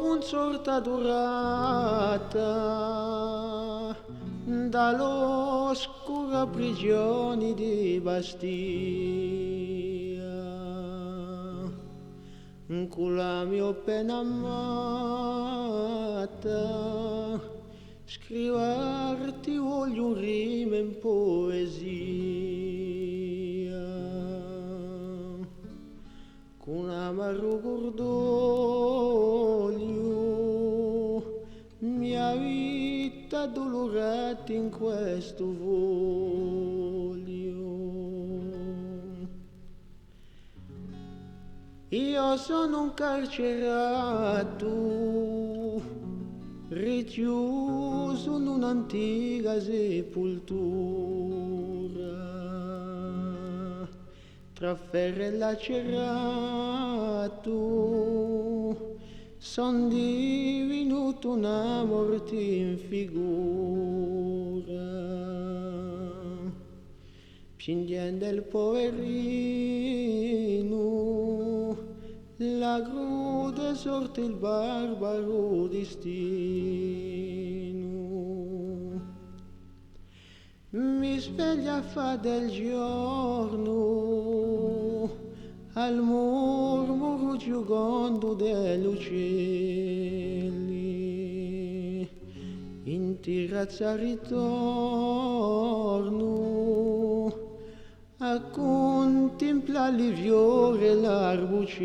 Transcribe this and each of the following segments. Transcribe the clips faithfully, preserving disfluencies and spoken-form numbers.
Cunsortà adurata da l'oscura prigioni di Bastia, cù la mio penna amata, scrivarti vogliu rime in puesia. Cù un amaru curdoliu, mia vita addulurata in questu fogliu. Eiu sò un carceratu, richjusu in un'antica sepultura. Trà ferru è laceratu, sò divinutu una morti in figura. Pienghjendu il poverinu, la crude sorte, il barbaru distinu. Mi svegliu à fà del ghjornu, al murmuru ghjucondu di l'ucelli, in terrazza ritornu à cuntemplà li fiori è l'arbucelle.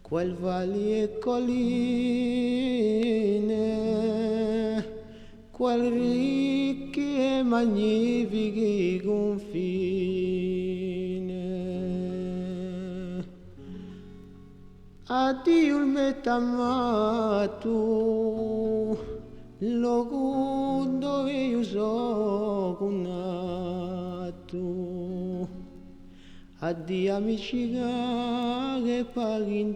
Qual valli è colline, qual ricchi è magnifichi cunfine. Addiu il me tamatu, locu induve eiu sò natu. Addiu amici, cari è parentelle,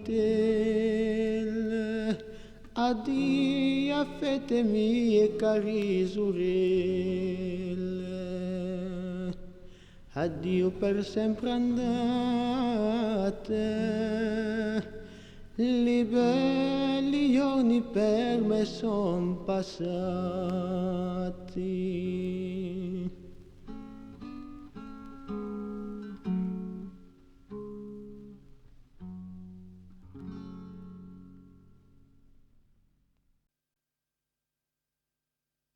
addiu affetti mei è cari surelle. Addiu per sempre andate, li belli ghjorni per mè sò passati.